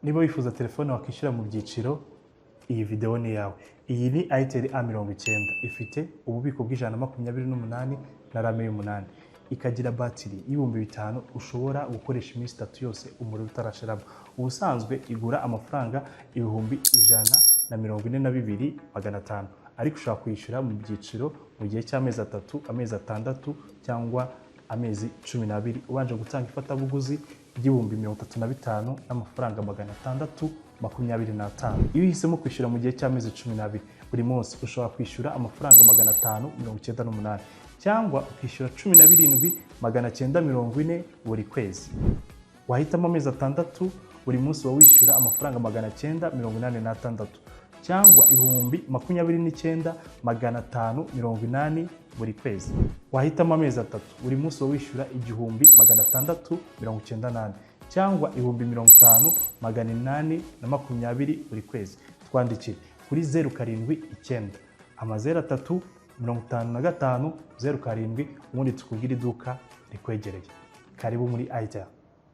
Niba wifuza telefone wakwishyura mu byiciro, iyi videwo ni iyawe. Iyi ni itel A90, ifite ububiko bw'128 na RAM y'umunani, ikagira batiri y'5000 ushobora gukoresha iminsi 3 yose umuriro utarashiramo. Ubusanzwe igura amafaranga 142,500, ariko ushobora kwishyura mu byiciro mu gihe cy'amezi 3, amezi 6 cyangwa amezi 12, ubanje gutanga ifatabuguzi ry'35,625. Iyo uhisemo kwishyura mu gihe cy'amezi 12, buri munsi ushobora kwishyura amafaranga 598, cyangwa ukishyura 17,940 buri kwezi. Wahitamo amezi 6, buri munsi uba wishyura amafaranga 986, cyangwa 29,580 buri kwezi. Wahitamo amezi 3, buri munsi uba wishyura 1,694, cyangwa 50,820 buri kwezi. Twandikire kuri 0790 00 55 07, ubundi tukubwire iduka rikwegereye. Karibu muri itel.